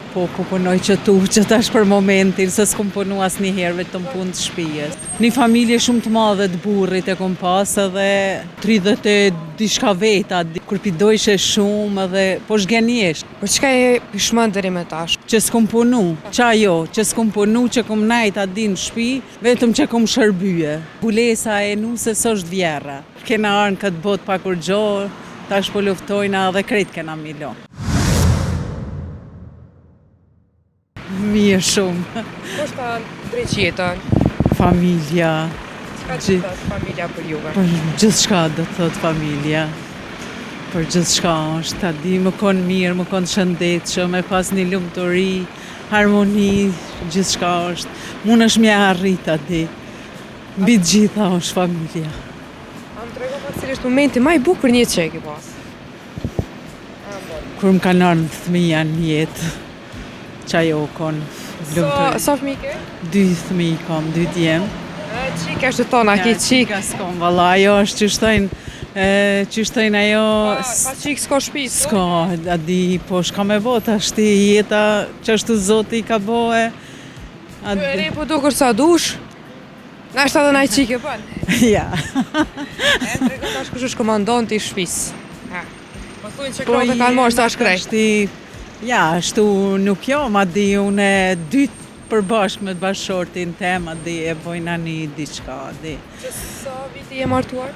Po, po punoj qëtu, që tash për momentin, se s'kum punu asnjëherë, vetëm punë të shpijës. Një familje shumë të madhe të burrit e kom pas edhe 30 e diçka veta, kur pi dojshe shumë edhe po zhgënjesh. Për çka je pishman deri me tash? Që s'kum punu, qajo, që s'kum punu, që kum nejt a di në shpi, vetëm që kum shërbye. Mbulesa e nuses është vjerra. Kena ardh në këtë botë pa kurgjo, tash po luftojna edhe krejt kena mi lo. Mirë shumë. Kush ta ndreq jetën? Familja. Çka do të thotë familja për juve? Për gjithçka do të thotë familja. Për gjithçka është, ta di me konë mirë, me konë shëndetshëm, me pas një lumturi, harmoni, gjithçka është. Mundesh me arrit, ta di. Mbi të gjitha është familja. A më trego pak cili është momenti ma i bukur një që e ke pas? Kur më kanë ardhë fëmija në jetë, qajo u konë lumturi. Sa, sa fëmijë ke? Dy fëmijë kam, dy djem. Çikë është tona, ke çikë. Çika s'kom, valla, ajo është qysh thojnë, qysh thojnë ajo... Pa, pa çikë s'ka shpi, s'ka, a di, po shka me bo, tashti jeta, qashtu zoti i ka bo e... A di... E re po dukesh sa dush, Nashta edhe naj çikë e bën. Ja. E më trego tash kush është komandanti i shtëpisë. Ha. Po thonë që po gratë kanë marrë sa shkrejt. Tashti, ja, ashtu nuk jo, ma di unë dy për bashkë me bashkëshortin tem, a di e bojna një diçka, a di. Që sa vite je martuar?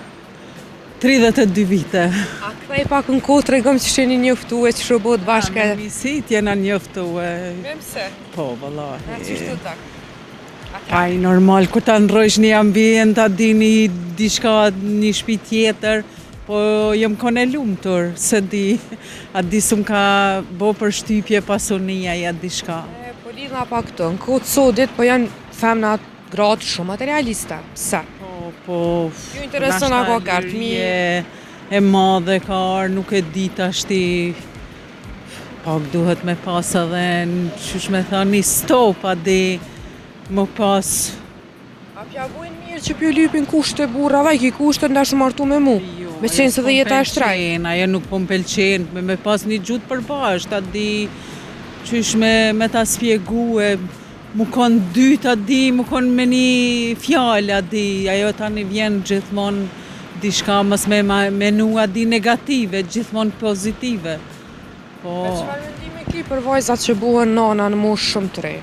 32 vite. A kthej pak në kohë tregom qysh jeni njoftu e qysh u bëtë bashkë? Me mësit jena njoftu e... Me mëse? Po, vallahi. A qysh të tak? Ai normal, kur ta ndrrojsh një ambient, ta di një diçka, një shpi tjetër, po jom konë e lumtur, se di, a di s'm ka bo përshtypje pasunia, ja diçka. E, po lidhna pak këtu, në kohë të sodit, po janë femnat gratë shumë materialiste, pse? Po, po, Ju intereson a ka kartë mirë? E madhe ka ardhë, nuk e di tashti, Pak duhet me pas edhe, qysh me thonë, një stop, a di, më pas... A pja bojnë mirë që pju lypin kushte burrave, i ki kushte ndash u martu me mu, jo, me qenë se dhe jeta e shtrejtë. Ajo nuk po më pëlqen, me, me pas një gjuhë t'përbashkët, a di, qysh me, me ta spjegu, e, mu konë dy a di, mu konë me një fjalë, a di, ajo tani vjen gjithmonë diçka mos me menu, a di, negative, gjithmonë pozitive. Po. E çfarë mendimi ki për vajzat që buhen nana në moshë shumë të re?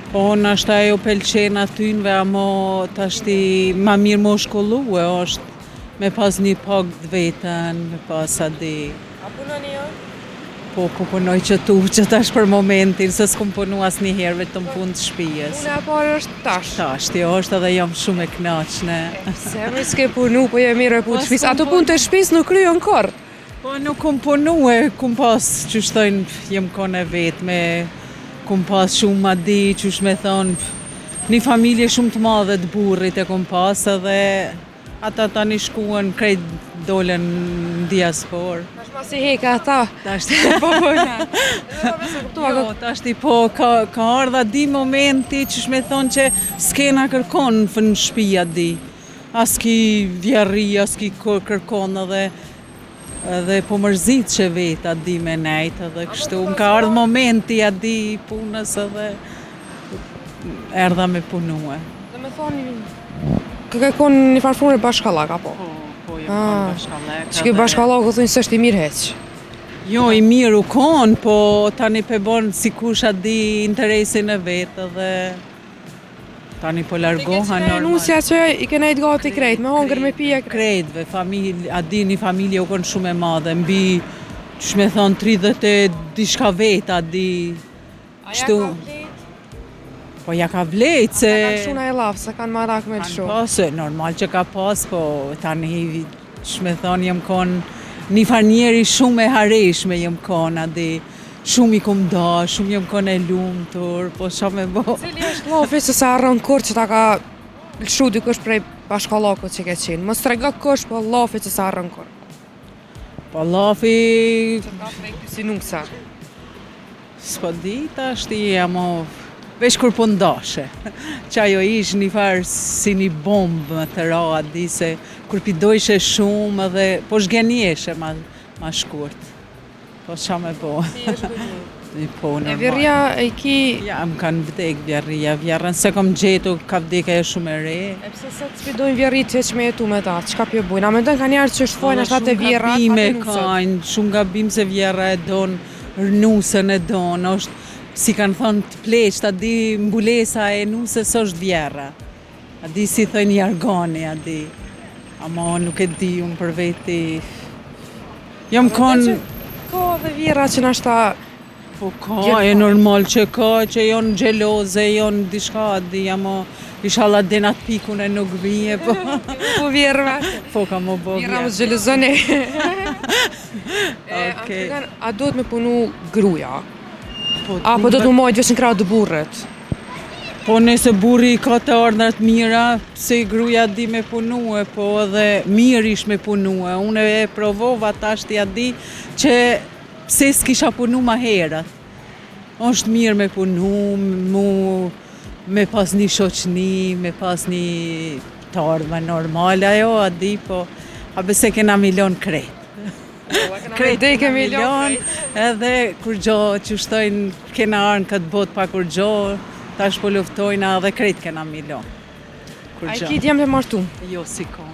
Po, nashta ajo pëlqen atynve, amo tashti ma mirë me u shkollue është me pas një pagë të vetën, me pas a di. A punoni ju? Po, po punoj qëtu, që tash për momentin, se s'kum punu asnjëherë, vetëm punë të shpijës. Puna e parë është tash? Tash, ti është edhe jam shumë e knaqne. Pse më s'ke punu, po je mirë me punë të shpisë. Ato punë të shpisë nuk kryhen kurrë. Po nuk kum punu e kum pas, qysh thojnë, jem konë e vetme, kum pas shumë a di, qysh me thonë, një familje shumë të madhe të burrit e kum pas edhe ata tani shkuen krejt dolën në diasporë. Tash masi heke ata. Tash po po. Jo, tashti po ka ka ardhë a di momenti qysh me thonë që s'kena kërkon në shpi a di. As ki vjerri, as ki kërkon edhe edhe po mërzitshe vetë a di me nejt edhe kështu. Më ka ardhë momenti a di punës edhe erdha me punue. Dhe me thonë, ke ke konë një farë forme bashkallak, apo? Po, po, jam konë ah, bashkallak. Që ke bashkallak, u thonë se është i mirë heq? Jo, i mirë u konë, po tani pe bon sikush a di interesin e vet edhe Tani po largohen normal. Nusja që i ke nejt gati krejt, me hongër me pije krejt. Krejtve, familje, a di një familje u konë shumë e madhe, mbi, qysh me thonë, 30 e diçka veta, a di. A ja ka vlejt? Po ja ka vlejt, se... A ka lshu naj llaf, se kanë marak me lshu. Kanë pas, normal që ka pas, po tani, qysh me thonë, jem konë një farë njeri shumë e hareshme jem konë, a di. Shumë i kom da, shumë jom konë e lumtur, po ça me bo. Cili është llafi që s'e harron kurrë që ta ka lëshu dikush prej bashkallakut që ke qenë? Mos trego kush, po llafi që s'e harron kurrë. Po llafi... Që ta prej si nuse. S'po di tashti, amo... Veç kur po ndashe. Që ajo ish një farë si një bombë më të ra, a di se kur pi dojshe shumë edhe po zhgënjeshe ma, ma shkurt. Po ça me bo. Si je zhgënjy? Po, normal. E vjehrria e ki... Ja, më kanë vdek vjehrria, vjehrrën s'e kom gjetu, ka vdek ajo shumë e re. E pse sot s'pi dojnë vjehrrit që me jetu me ta, çka p'e bujnë? A mendon kanjëherë që është fajin ata te vjehrrat, a te nuset? Kanë, shumë gabim se vjehrra e don, nusën e don, është, si kanë thonë të pleqtë, a di mbulesa e nuses është vjehrra. A di si thojnë jargoni, a di. Ama nuk e di unë për veti. Jam kon... Ka dhe vjehrra që nashta... Po ka, e normal që ka, që jonë xheloze, jonë diçka, a di, ama ishalla deri n'atë pikun e nuk vije, po. Po vjehrra. Po ka më bo vjehrra. Vjehrra mos xhelozoni. Okej. A duhet me punu gruja? Po, Apo do të mu majtë veç në krah të burrit? Po nëse burri ka të ardhna të mira, pse gruja di me punue, po edhe mirë ish me punue. Unë e provova tashti a di që pse s'kisha punu ma herët. Është mirë me punu, mu, me pas një shoqni, me pas një të ardhme normale, ajo a di, po a bese kena mi lon krejt. Krejt e kemi lon, edhe kurgjo që shtojnë, kena ardh në këtë botë pa kurgjo, tash po luftojna edhe krejt kena mi lon. A i ki djem të martu? Jo, s'i kom.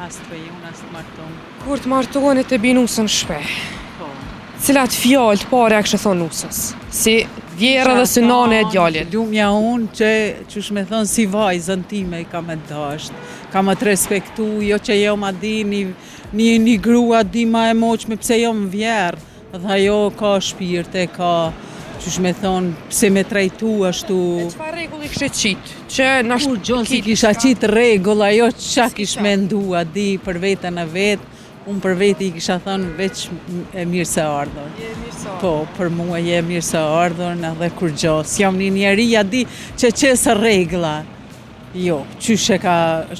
As të pejun, as të martum. Kur të martohen e të bi nusën në shpi? Po. Cilat fjalë të para ja kishe thonë nusës? Si vjehrrë dhe si nane e djalit? Lumja unë që, qysh me thonë, si vajzën time kam me dasht. Kam me të respektu, jo që jo ma di një Një një grua di ma e moçme pse jom vjerr dhe ajo ka shpirt e ka qysh me thonë pse me trajtu ashtu. E çfarë rregulli kishe qit? Që na Kurgjo s'i kisha qit rregull ajo çka kish mendu a di për veten e vet, unë për veti i kisha thënë veç e mirë se ardhur. Je e mirë se ardhur. Po, për mua je e mirë se ardhur edhe kurgjo. S'jam një njeri a di që qes rregulla. Jo, qysh e ka,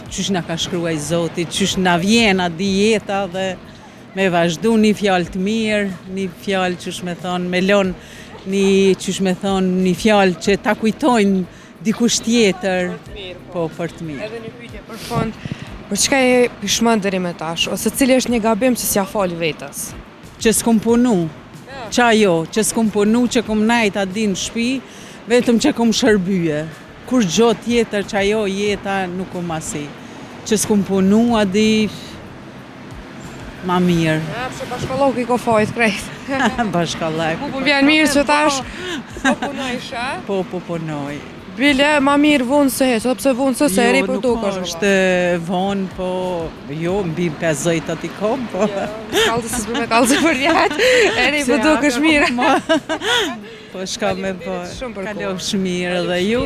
qysh na ka shkruaj Zoti, qysh na vjen a di jeta dhe me vazhdu një fjalë të mirë, një fjalë qysh me thonë, me lon një qysh me thonë, një fjalë që ta kujtojnë dikush tjetër. Për të mirë, po. Po, për të mirë. Edhe një pyetje për fund, për çka je pishman deri me tash, ose cili është një gabim që s'ja fal vetes? Që s'kum punu, qajo, që s'kum punu, që kum nejt a di në shpi, vetëm që kum shërbye. Kurgjo tjetër qajo jeta nuk kum asi. Që s'kum punu a di ma mirë. Ja, pse bashkallëku i ka fajt krejt. Bashkallëku. Po po vjen mirë që tash po punojsh, a? Po, po punoj. Bile, ma mirë vonë se hiç, edhe pse vonë se se e ri jo, po dukesh. Jo, nuk është vonë, po jo, mbi 50 i kom, po. Jo, kallë se s'po me kallë për vjet, e ri po dukesh mirë. Po shka me bë. Shumë për kohë. Kalofsh mirë dhe ju.